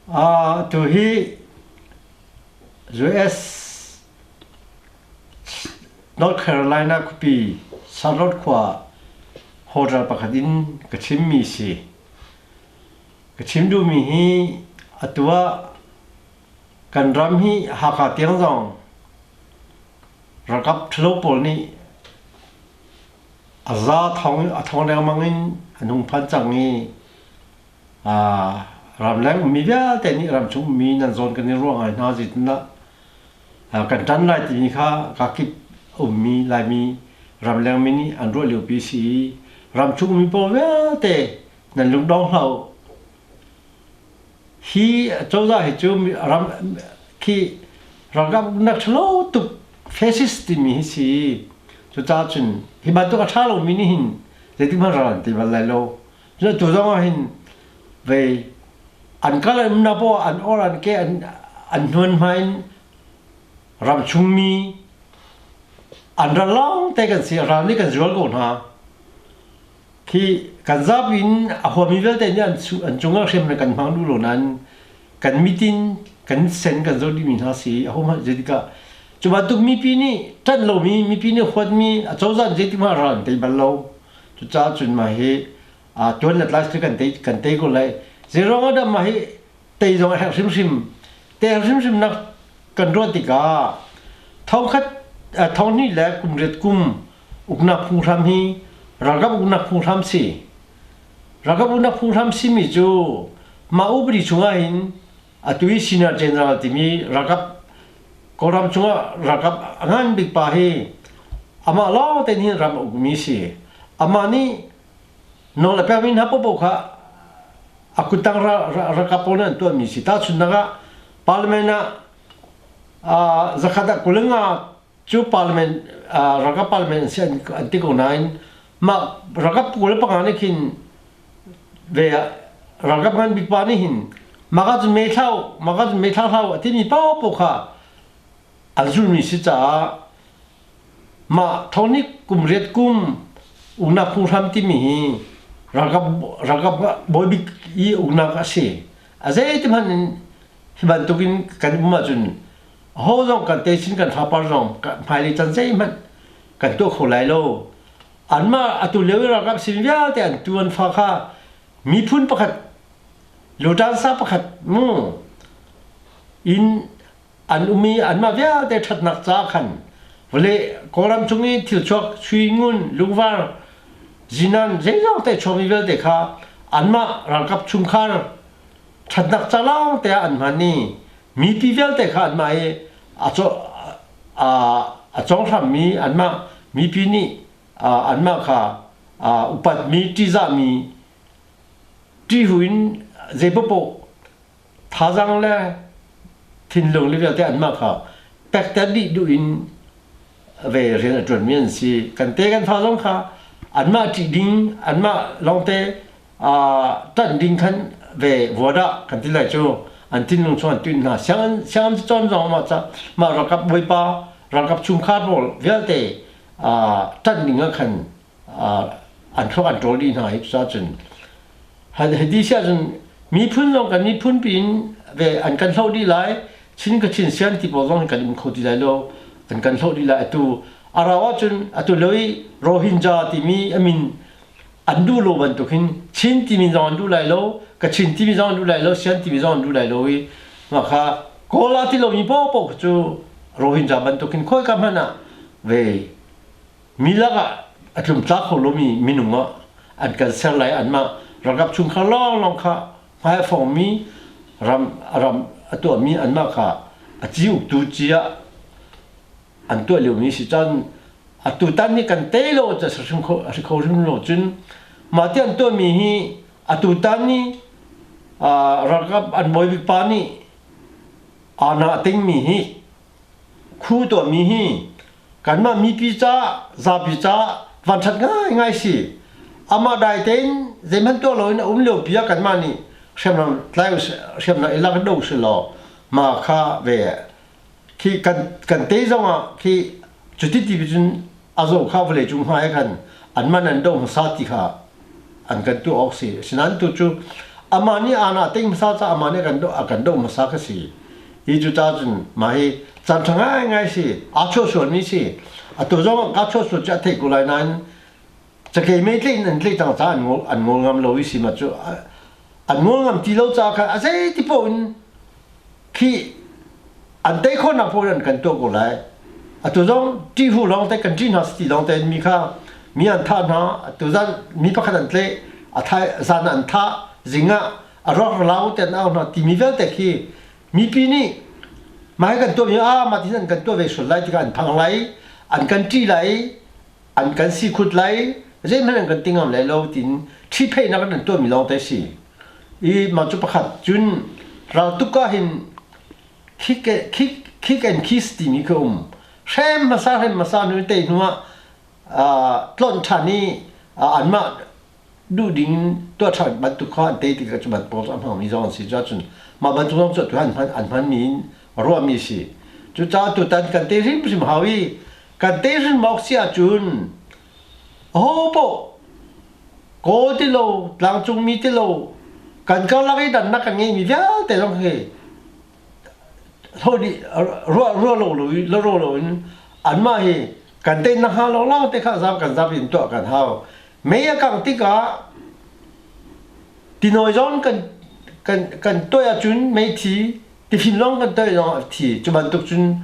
Tu hi US North Carolina khuapi Charlotte khua hotel pakhat in ka chimmi si. Ka chim duhmi hi atu ah kan ram hi Hakha tiang zong ralkap ṭhalo pawl nih a za thong a thong lengmang in an hung phan cang i ramleng ummi vialte nih ramchung ummi nan zawn kan i ruah ngai hna zeitindah kan ṭan lai timi kha kakip ummi Laimi ramleng mi nih an ruah liopi si i ramchung ummi pawl vialte nan lungdong hlah u. Hi cozah hi cu ram khi ralkap uknak ṭhalo tuk fascist timi hi si. Cucaah cun hi bantuk a ṭha lomi nih hin zeitik hmanh ral an ti bal lai lo. Cun atu zong ah hin vei an kal an umnak poah an or an ke an an hnuan hma in ramchungmi an ral lawng te kan si ral nih kan zual ko hna. Khi kan zapi in a huami vialte nih an cungah hriamnam kan hmang duh lo nain kan mit in kan sen kan zoh dihmi hna si ahohmanh zeitikah cu bantuk mipi nih ṭanh lomi mipi nih huatmi a cozah nih zeitik hmanh ral an tei bal lo. Cucaah cun mah hi tuan le tlai cu kan tei ko lai. Zeiruang ah dah mah hi tei zong a herh hrimhrim. Tei hrimhrim nak kan ruah tikah thongkhat 2008 le kum riat kum uknak phunghram hi ralkap uknak phunghram si. Ralkap uknak phunghram simi cu mah upadi chungah hin atu i senior general timi ralkap Kawlram chungah ralkap a ngan bik pa hi amah lawng tein hin ram a ukmi si. Amah nih nawl a pekmi hna paohpaoh kha a kuttang ralkap pawl nih an tuahmi si. Tahchunhnak ah parliament ah zakhat ah 25 cu parliament ralkap parliament an si an ti ko nain mah ralkap 25 nih khin ve ralkap ngan bik pa nih hin maka cun mei thlau maka cun mei thlau hlau a timi paohpaoh kha an zulmi si caah mah thongnik kum riat kum uknak phunghram timi hi ralkap ralkap bawibik i uknak a si. A zeiti hmanh in hi bantukin kan um ahcun aho zong kan techin kan fapar zong hmailei can zeihmanh kan tuah kho lai lo. Anmah atu lio i ralkap sin vialte an tu an fa kha miphun pakhat lutansa pakhat mu in an um i anmah vialte ṭhatnak ca khan vawlei Kawlram chung i thilchuak sui ngun lungvar zinan zeizong te chuakmi vialte kha anmah ralkap chungkhar ṭhatnak ca lawng te ah an hman i mipi vialte kha anmah i a conghrammi anmah mipi nih anmah kha upatmi ṭihzahmi ṭihhu in zeipaoh thazaang le thinlung le vialte anmah kha pekter dih duh in ve rian a ṭuanmi an si. Kan te kan fa zong kha anmah ṭih ding anmah lawngte ṭanh ding khan ve vuadah kan ti lai cu an thinlung chung an tuin hna. Sianginn sianginn cawn zong mah ca mah ralkap bawipa ralkap chungkhar pawl vialte ṭanh ding ah khan an thluak an ṭawl dih hna hi cucun hiti si ahcun miphun zong kan miphun piin ve an kan hloh dih lai. Chin ka Chin sian ti pawl zong kan um kho ti lai lo, an kan hloh dih lai. Atu a rau ahcun atu lio i Rohingya timi a min an duh lo bantuk hin Chin timi zong an duh lai lo, Kachin timi zong an duh lai lo, Sian timi zong an duh lai lo i mah kha Kawl ah ti lomi paohpaoh cu Rohingya bantuk hin khawika hmanh ah ve mi lakah a tlumtlak kho lomi minung ah an kan ser lai. Anmah ralkap chungkhar lawnglawng kha hmai a fongmi ram ram a tuahmi anmah kha a ci uktu ci ah an tuah liomi si. Cun atu tan hi kan tei lo ca hrim kho a si kho hrim lo. Cun mah ti an tuahmi hi atu tan ni ralkap an bawi bik pa nih ana tingmi hi khu tuahmi hi kanmah mipi ca zapi ca vanṭhat ngaingai si. Amah dai tein zeihmanh tuah loin a um lio pi ah kanmah nih hriamnam tlai hriamnam i lak do si law ma kha ve khi kan kan te zong ah khi cuti ti cun a zo kha vawlei cung hmai khan an man an do hmasa ti kha an kan tuah awk si. Asinain tu cu Amah nih ana tei hmasa ca amah nih a kan doh hmasa ka si. Hi cu ca cun mah hi caan ṭha ngaingai si. Aa chuahsualmi si. Atu zong kaa chuahsual cu a theih ko lai nain cakei mei tleih in an tleih cang caah an ngol ngam lo i si ma cu an ngol ngam ti lo caah khan a zeiti paoh in khi an tei khawhnak paoh in an kan tuah ko lai. Atu zong ṭihhu lawng te kan ṭih hna ti lawng tein mi kha mi an thah hna. Atu zan mi pakhat an tleih, a thai zan an thah, zing ah a ruak lau te an au hna timi vialte khi mipi nih mah hi kan tuah mi ah mah tin an kan tuah ve sual lai tikah an phang lai, an kan ṭih lai, an kan si khut lai, zeihmanh an kan ti ngam lai lo tiin ṭhihpheihnak an tuah mi lawng te si. I mah cu pakhat cun raltuk ah hin kick kick kick and kiss timi kha um. Hrem hmasa hrem hmasa hnu te hnu ah tlonh ṭhan i anmah duh ding in tuah ṭhan bantuk kha an tei tikah cu bantuk pawl a hmangmi zong an si. Cuahcun mah bantuk zong cu an hman an hmanmi in ruahmi a si. Cucaah tutan kan tei hrimhrim hau i kan tei hrim awk si ahcun aho paoh Kawl ti lo, tlangcungmi ti lo, kan karlak i dannak kan ngeimi vialte zong hi ruah ruah lo lo lo lo in anmah hi kan tei nakhnga lo lawng te kha zam kan zam in tuah kan hau. Mei a kangh tikah tinawi zong kan kan kan tuah ahcun meithi tifin lawng kan tuah zong a thi. Cu bantuk cun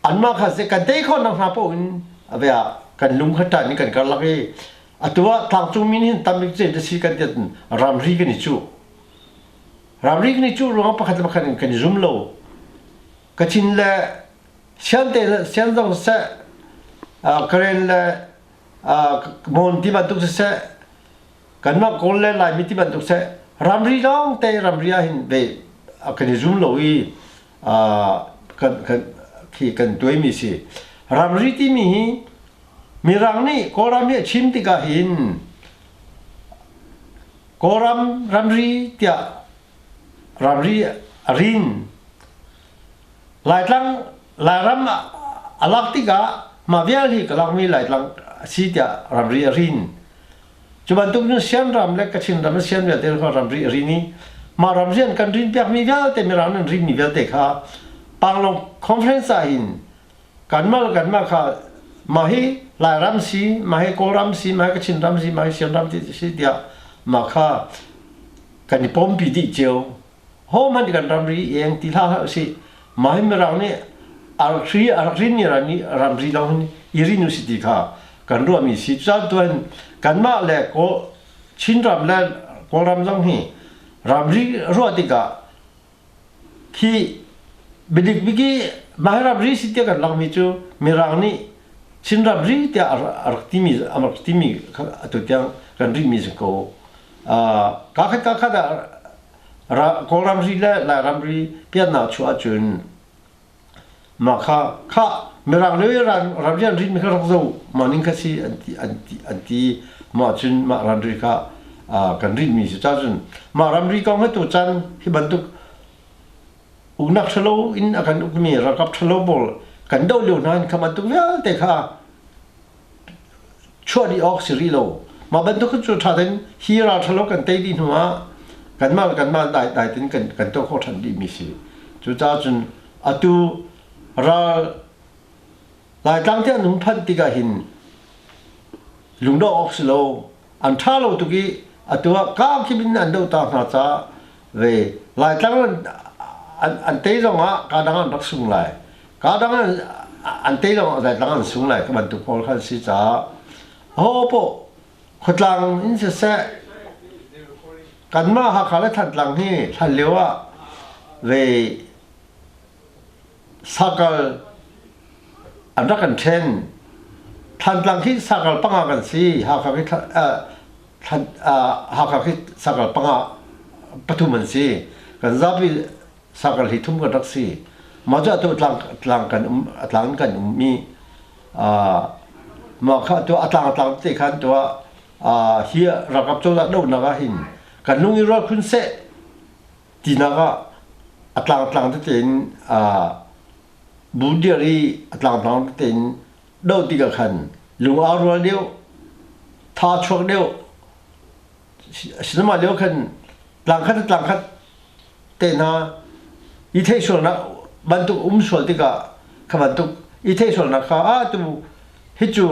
anmah kha seh kan tei khawh nakhnga paoh in a ve ah kan lung kha ṭan in kan karlak i atu ah tlangcung min hin tambik ce te si kan ti ramri kan i cuh. Ramri kan i cuh ruangah pakhat le pakhat in kan i zum lo. Kachin le Sian te Sian zong siseh, Karen le Mon ti bantuk siseh, kanmah Kawl le Laimi ti bantuk seh, ramri lawng te ramri ah hin ve kan i zum lo i kan kan khi kan tuaimi si. Ramri timi hi Mirang nih Kawlram hi a chim tikah hin Kawlram ramri tiah ramri a rin. Laitlang Lairam a lak tikah mah vial hi ka lakmi Laitlang a si tiah ramri a rin. Cu bantuk cun Sian ram le Kachin ram le Sian vialte kha ramri a rin i mah ramri an kan rin piakmi vialte Mirang an rinmi vialte kha Panglong Conference ah hin kanmah le kanmah kha mah hi Lairam si, mah hi Kawlram si, mah hi Kachin ram si, mah hi Sian ram si tiah mah kha kan i pompi dih cio. Hohmanh kan ramri eng ti hlah hlah usih. Mah hi Mirang nih a rak hri a rak rinmi ramri lawng hin i rin usih ti kha kan ruahmi si. Cucaah tuan kanmah le Kawl Chinram le Kawlram zong hi ramri ruah tikah khi biadik biki mah hi ramri si tiah kan lakmi cu Mirang nih Chin ramri tiah a rak timi a rak timi atu tiang kan rihmi si ko. Kaa khat kaa khat ah Kawl ramri le Lai ramri piannak chuah ahcun mah kha kha Mirang le ramri an rinmi kha rak zoh mah ning kha si an ti an ti an ti mah cun mah ramri kha kan rinmi si ca cun mah ramri kong hi tuchan hi bantuk uknak ṭhalo in a kan ukmi ralkap ṭhalo pawl kan doh lio hna in kha bantuk vialte kha chuah dih awk si rih lo. Mah bantuk cu ṭha tein hi ral ṭhalo kan tei dih hnu ah kanmah le kanmah dai dai tein kan kan tuah khawh ṭhan dihmi si. Cucaah cun atu ral Laitlang te an hung phanh tikah hin lungdongh awk si lo. An ṭha lo tuk i atu ah kau khim in an doh ta hna caah ve Laitlang an an tei zong ah kaa dang an rak sung lai. Kaa dang an tei lawng Laitlang an sung lai ka bantuk pawl kha an si caah aho paoh khuatlang in siseh kanmah Hakha le Thantlang hi hlan lio ah ve sakal an rak kan ṭhen. Thantlang khi sakal panga kan si Hakha khi Hakha khi sakal panga pathum an si. Kan zapi sakal hi thum kan rak si. Mah cu atu tlang tlang kan um tlang kan um mi mah kha tu a tlang tlang te khan tu ah hi ralkap cozah dohnak ah hin kan lung i rual khun seh tinak ah a tlang tlang tete in bu dir i a tlang tlang tete in doh tikah khan lung aa rual deuh tha chuak deuh sinama lio khan. Tlangkhat le tlangkhat te hna i theih sualnak bantuk um sual tikah kha bantuk i theih sualnak kha a tu hi cu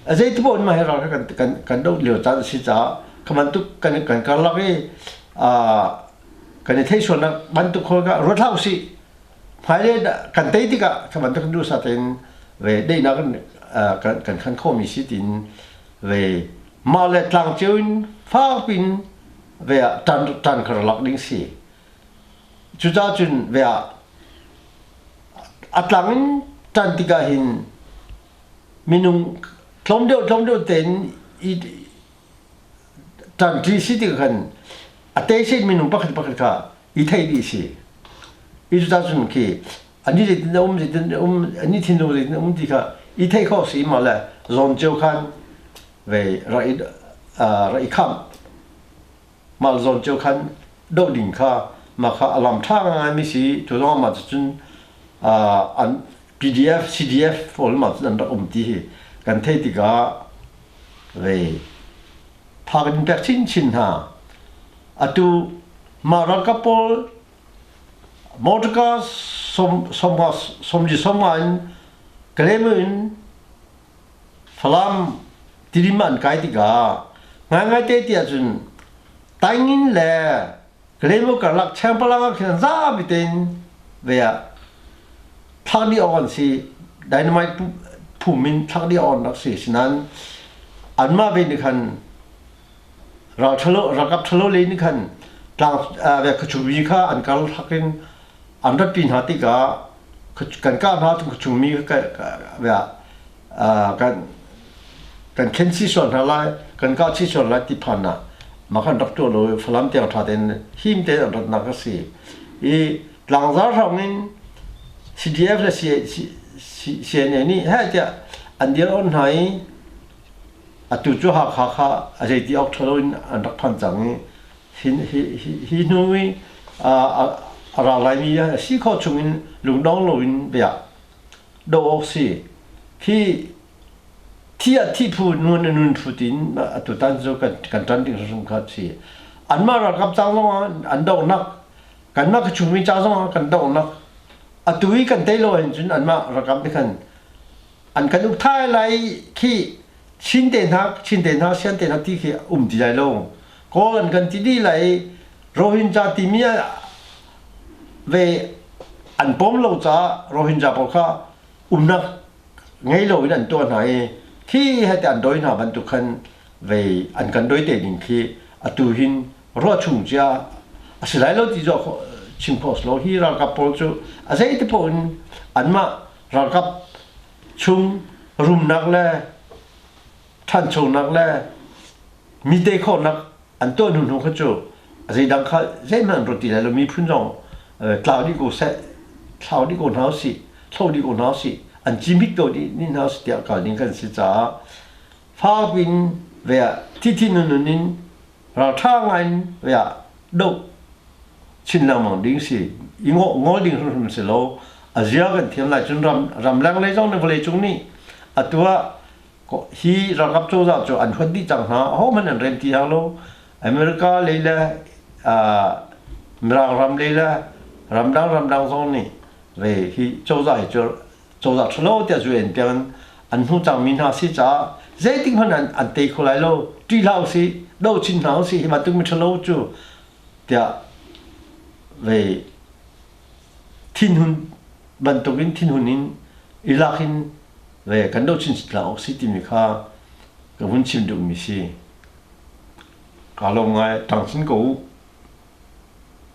a zei ti paoh in mah hi ral kha kan kan kan doh lio caan a si caah kha bantuk kan kan karlak i kan i theih sualnak bantuk khawl kha ruat hlah usih. Hmailei kan tei tikah kha bantuk duhsah tein ve daihnak kan kan khan khomi si tiin ve mah le tlang cio in fak pin ve ah ṭan ṭan kha lak ding si. Cucaah cun ve ah a tlang in ṭan tikah hin minung tlawm deuh tein i ṭanṭi si tikah khan a teisen minung pakhat pakhat kha i theih dih si. I cucaah cun khi ani zeitin a um zeitin a um ani thinlung zeitin a um ti kha i theih khawh si ma le zawn cio khan ve rak i rak i khamh mah zawn cio khan doh ding kha mah kha a lam ṭha ngai mi si. Cu zong mah cun an PDF CDF pawl mah cun an rak um ti hi kan theih tikah ve phak in pek chinchin hna. Atu mah ralkap pawl motorcar som somnga somji somnga in Kalemu in Falam Tidim an kai tikah ngaingai te tiah cun Taingin le Kalemu karlak Chengpalang ah khin zapi tein ve ah thlak dih awk an si. Dynamite phum in thlak dih awk an rak si. Sinain anmah ve nih khan ral ṭhalo ralkap ṭhalo lei nih khan tlang ve khuachungmi kha an kal hak in an ratpi hna tikah kan kah hna khuachungmi kan kan khen chih sual hna lai, kan kah chih sual lai ti phan ah mah khan rak tuah lo. Falam tiang ṭha tein him tein an ratnak a si i tlangzar hrawng in CDF le CNA nih heh tiah an dir on hna i atu cu Hakha kha a zeiti awk ṭhalo in an rak phan cang i hi hnu i a ra laimi a si khawh chungin lungdong loin bia doh awk si. Khi thi ah thi phu nun a nun phu tin atutan cu kan ṭan ding hrimhrim kha si. Anmah ralkap ca zong ah an dohnak, kanmah ka chungmi ca zong ah kan dohnak. Atu i kan tei lo ahhin cun anmah ralkap nih khan an kan uk thai lai. Khi Chin te hna, Chin te hna, Sian te hna ti khi um ti lai lo. Kawl an kan ti dih lai. Rohingya timi ve an pom lo caah Rohingya pawl kha umnak ngei loin an tuah hna i khi hete an doi hna bantuk khan vei an kan doi te ding khi atu hin ruah chung cia a si lai lo ti zawh chim khawh lo. Hi ralkap pawl cu a zei te paoh in anmah ralkap chung rumnak le ṭhanchonak le mi tei khawhnak an tuah hnu hnu kha cu zeidang kha zeihmanh an ruat ti lai lo. Miphun zong tlau dih ko seh, thlau dih ko hna usih, thlo dih ko hna usih, an cimit ko dih ni hna usih tiah kal ding kan si caah fak in ve ah thi nun nun in ralṭha ngai in ve ah doh chin lengmang ding si i ngol ding hrimhrim si lo. A zia kan thiam lai cun ram ramleng lei zong nih vawlei cung nih atu ah hi ralkap cozah cu an huat dih cang hna. Ahohmanh an rem ti hang lo. America lei le Mirang ram lei le ramdang ramdang zong nih ve hi cozah hi cu cozah ṭhalo tiah UN tiang an hnu cangmi hna si caah zeitik hmanh an tei kho lai lo. Ṭih hlah usih, doh chin hna usih hi bantuk mi ṭhalo cu tiah ve thinhun bantukin thinhun in i lak in ve kan doh chin hna awk si timi kha ka vun chim duhmi si. Kaa lawm ngai. Ṭang chin ko u.